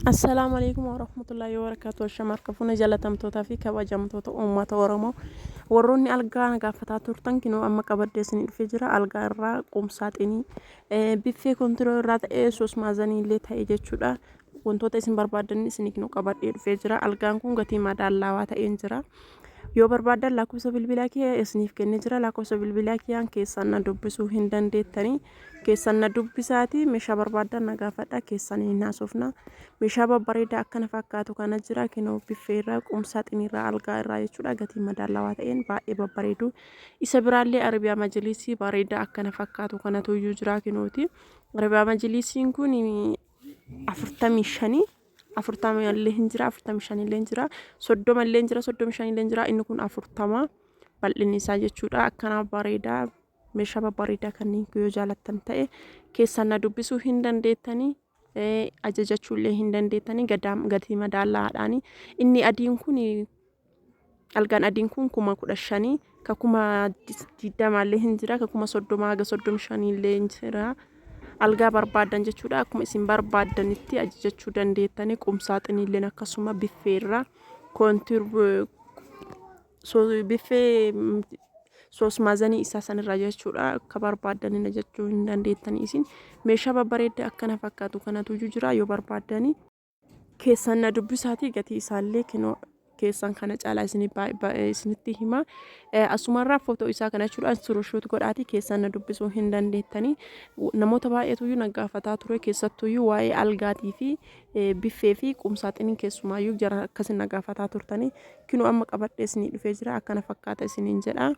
Assalaamu alaikum warahmatullahi wabarakatuh. Ashama harka fuune jaalatamtootaa fi kabajamtoota uummata Oromoo. Warroonni algaa na gaafataa turtan kinoo amma qabadhee isinii dhufee jira. Algaa irraa qumsaaxinii biffee kontiroo irraa ta'ee soosmaazanii illee ta'e jechuudha. Wantoota isin barbaaddan isinii kinoo qabadhee dhufee jira. Algaan kun gatii madaalaawaa ta'een jira. Yoo barbaaddan lakkoofsa bilbilaa kiyya isiniif kennee jira. Lakkoofsa bilbilaa kiyyaan keessaan na dubbisuu hin dandeettanii. Keessan na dubbisaati meeshaa barbaaddan na gaafadha keessan hin haasofna. Meeshaa babbareedaa akkana fakkaatu kana jira kinoo biffee irraa qumsaaxinii irraa algaa irraa jechuudha gatii madaalawaa ta'een baay'ee babbareedu. Isa biraallee Arabiyaa Majiliisii bareedaa akkana fakkaatu kanatu iyyuu jira kinooti. Arabiyaa Majiliisiin kun 45 40 illee hin jira, 45 illee hin jira, 30 illee hin jira, 35 illee hin jira. Inni kun 40 bal'inni isaa jechuudha. Akkana bareedaa meeshaa babbareedaa kanneen yoo jaalattan ta'e keessan na dubbisuu hin dandeettanii ajajachuu illee hin dandeettanii gatii madaalaadhaani. Inni adiin kun Algaan adiin kun 15,000, ka 20,000 illee hin jira, ka 30,000 haga 35 illee hin jira. Algaa barbaaddan jechuudha. Akkuma isin barbaaddanitti ajajachuu dandeettanii qumsaaxinii illeen akkasuma biffeerra koontiir biffee soosmaazanii isaa sanirraa jechuudha. Akka barbaaddaniin ajajachuu hin dandeettanii isin meeshaa babbareeddaa akkana fakkaatu kanatu jira yoo barbaaddanii. Keessan na dubbisaatii gatii isaallee kinoo keessan kana caalaa isinitti hima. Asumarraa footoo isaa kana jechuudha surushuut godhaatii keessan na dubbisuu hin dandeettanii. Namoota baay'eetuyyuu na gaafataa ture keessattuyyuu waa'ee algaatii fi biffee fi qumsaaxinii keessumaayyuu jara akkasin na gaafataa turtanii. Kinoo amma qabadhee isinii dhufee jira akkana fakkaata isiniin jedha.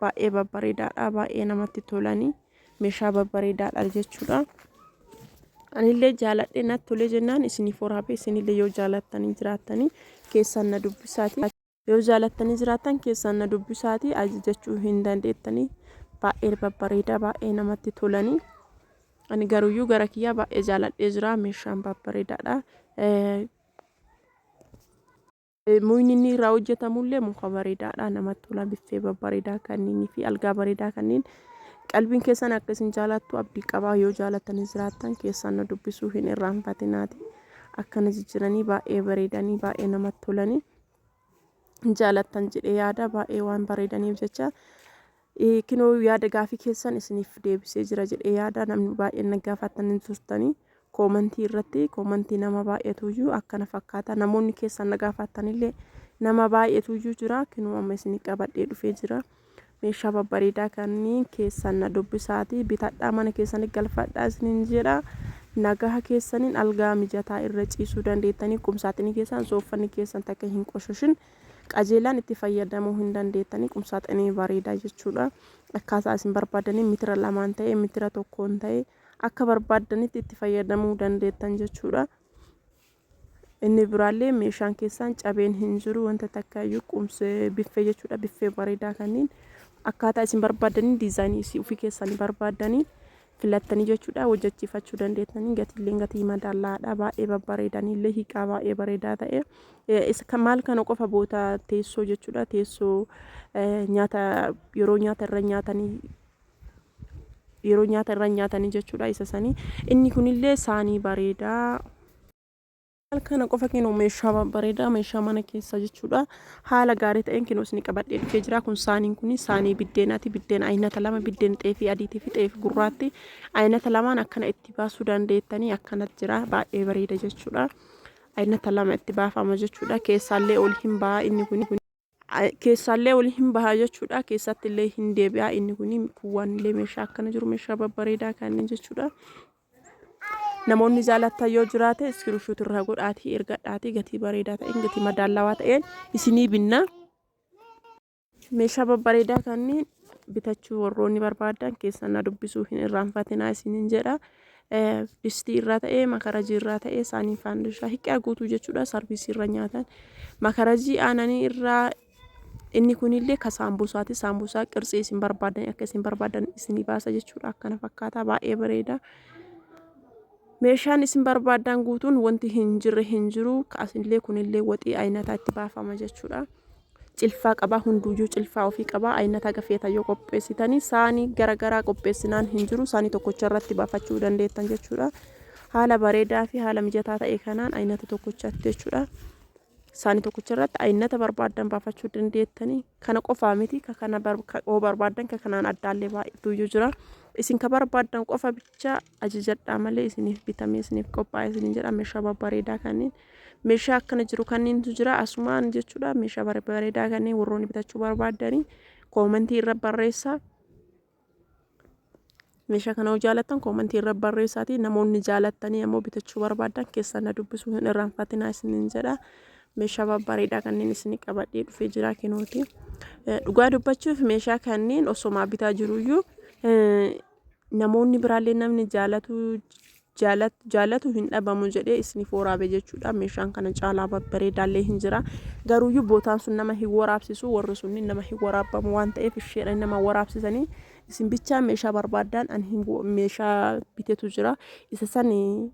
Baay'ee babbareedaadha baay'ee namatti tolanii meeshaa babbareedaadha jechuudha. Anillee jaaladhe natti tolee jennaan isiniif waraabee isinillee yoo jaalattanii jiraattanii keessan na dubbisaati. Yoo jaalattanii jiraattan keessan na dubbisaati ajajachuu hin dandeettanii baay'ee babbareedaa baay'ee namatti tolanii. Ani garuyyuu gara kiyyaa baay'ee jaaladhee jira meeshaan babbareedaadha. Mukni inni irraa hojjetamullee muka bareedaadha namatti tola biffee babbareedaa kanneenii fi algaa bareedaa kanneen qalbiin keessan akka isin jaalattu abdii qabaa yoo jaalattanii jiraattan keessan na dubbisuu hin irraanfatinaati akkana jijjiiranii baay'ee bareedanii baay'ee namatti tolanii jaalattan jedhee yaada baay'ee waan bareedaniif jecha Kinoo yaada gaafii keessan isiniif deebisee jira jedhee yaada namni baay'een na gaafattanii turtanii koomantii irratti koomantii nama baay'eetuyyuu akkana fakkaata namoonni keessan na gaafattanillee nama baay'eetuyyuu jira kinoo amma isinii qabadhee dhufee jira meeshaa babbareedaa kanneen keessan na dubbisaatii bitadhaa mana keessanii galfadhaa isiniin jedha nagaha keessaniin algaa mijataa irra ciisuu dandeettanii qumsaaxinii keessan sooffanni keessan takka hin qoshoshin qajeelaan itti fayyadamuu hin dandeettanii qumsaaxinii bareedaa jechuudha. Akkaataa isin barbaaddanii mitira lamaan ta'e mitira tokkoon ta'e akka barbaaddanitti itti fayyadamuu dandeettan jechuudha. Inni biraallee meeshaan keessaan cabeen hin jiru wanta takka iyyuu qumsee biffee jechuudha biffee bareedaa kanneen akkaataa isin barbaaddanii diizaayinii ofii keessanii barbaaddanii filattanii jechuudha hojjechiifachuu dandeettanii gatiilleen gatii madaalaadha baay'ee babbareedaniillee hiikaa baay'ee bareedaa ta'e isa maal kana qofa boota teessoo jechuudha teessoo nyaata yeroo nyaata irra nyaatanii yeroo nyaata irra nyaatanii jechuudha isa sanii inni kunillee saanii bareedaa. Kana qofa kinoo meeshaa babbareedaa meeshaa mana keessaa jechuudha. Haala gaarii ta'een kinoo isin qabadhee dhufee jira. Kun saaniin kun saanii biddeenaati. Biddeen aynata lama biddeen xeefii adiitii fi xeefii gurraatti. Aynata lamaan akkana itti baasuu dandeettanii akkanatti jira. Baay'ee bareeda jechuudha. Aynata lama itti baafama jechuudha. Keessaallee ol hin ba'a inni kun. Keessaallee ol hin baha jechuudha. Keessatti illee hin deebi'a inni kun kuuwwan illee meeshaa akkana jiru meeshaa babbareedaa kanneen jechuudha. Namoonni jaalattan yoo jiraate iskiriishuut irraa godhaatii ergadhaatii gatii bareedaa ta'een gatii madaalawaa ta'een isinii binna. Meeshaa babbareedaa kanneen bitachuu warroonni barbaadan keessan na dubbisuu hin irraanfatinaa isiniin jedha. Distii irraa ta'ee makarajii irraa ta'ee saanii faandishaa hiqqaa guutuu jechuudha sarviisii irra nyaatan makarajii aananii irraa Inni kunillee ka saambusaati. Saambusaa qirtsii isin barbaadan akka isin barbaadan isinii baasa jechuudha. Akkana fakkaata baay'ee bareeda. Meeshaan isin barbaadan guutuun wanti hin jirre hin jiru. Asillee kunillee waxii ayinataa itti baafama jechuudha. Cilfaa qaba hunduuyyuu cilfaa ofii qaba. Ayinataa gafeeta yoo qopheessitanii saanii garaagaraa qopheessinaan hin jiru. Saanii tokkocha irratti baafachuu dandeettan jechuudha. Haala bareedaa fi haala mijataa ta'e kanaan aynata tokkochatti jechuudha. Saanii tokkicha irratti aynata barbaaddan baafachuu dandeettanii. Kana qofaa miti, ka kana yoo barbaaddan ka kanaan addaallee baay'eetu jira. Isin ka barbaaddan qofa bicha ajajadhaa malee isiniif bitamee isiniif qophaa'e isiniin jedha. Meeshaa babbareedaa kanneen meeshaa akkana jiru kanneentu jira asumaan jechuudha. Meeshaa babbareedaa kanneen warroonni bitachuu barbaaddanii koomentii irra barreessaa. Meeshaa kana yoo jaalattan koomentii irra barreessaatii, namoonni jaalattanii ammoo bitachuu barbaaddan keessan na dubbisuu hin irraanfatinaa isiniin jedha. Meeshaa babbareedaa kanneen isinii qabadhee dhufee jira kinooti. Dhugaa dubbachuuf meeshaa kanneen osomaa bitaa jiruyyuu namoonni biraallee namni jaalatu jaalatu hin dhabamu jedhee isiniif waraabe jechuudha. Meeshaan kana caalaa babbareedaallee hin jira. Garuuyyuu bootaan sun nama hin waraabsisu, warri sunniin nama hin waraabamu waan ta'eef isheedha nama waraabsisanii. Isin bichaa meeshaa barbaaddaan ani hin meeshaa bitetu jira. Isa san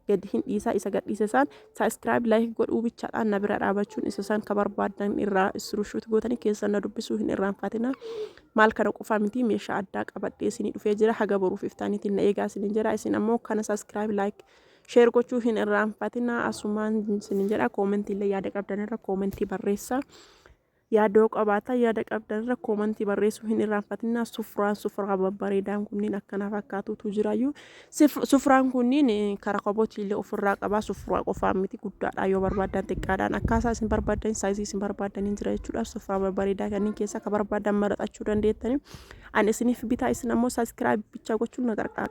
gadi hin dhiisaa, isa gad dhiise san subscribe, like godhuu bichaadhaan na bira dhaabachuun isa san ka barbaaddan irraa screenshot gootanii keessan na dubbisuu hin irraanfatina. Maal, kana qofaa miti, meeshaa addaa qabadhee isinii dhufee jira. Haga boruuf iftaaniitiin na eegaa isinin jedha. Isin ammoo kana subscribe, like, share gochuu hin irraanfatina asumaan isinin jedha. Koomentii illee yaada qabdan irra koomentii barreessaa. Yaadoo qabaata, yaada qabdan irra koomentii barreessuu hin irraanfatinaa. Sufraan sufraa babbareedaan kunniin akkana fakkaatutu jiraayyuu. Sufraan kunniin karaa kobotii illee ofirraa qabaa. Sufraa qofaan miti, guddaadha yoo barbaadan, xiqqaadhaan akkaataa isin barbaadan, saayizii isin barbaadan jira jechuudha. Sufraa babbareedaa kanneen keessaa ka barbaadan maraxachuu dandeettanii. Ani isiniif bitaa, isin ammoo subscribe bichaa gochuun na gargaara.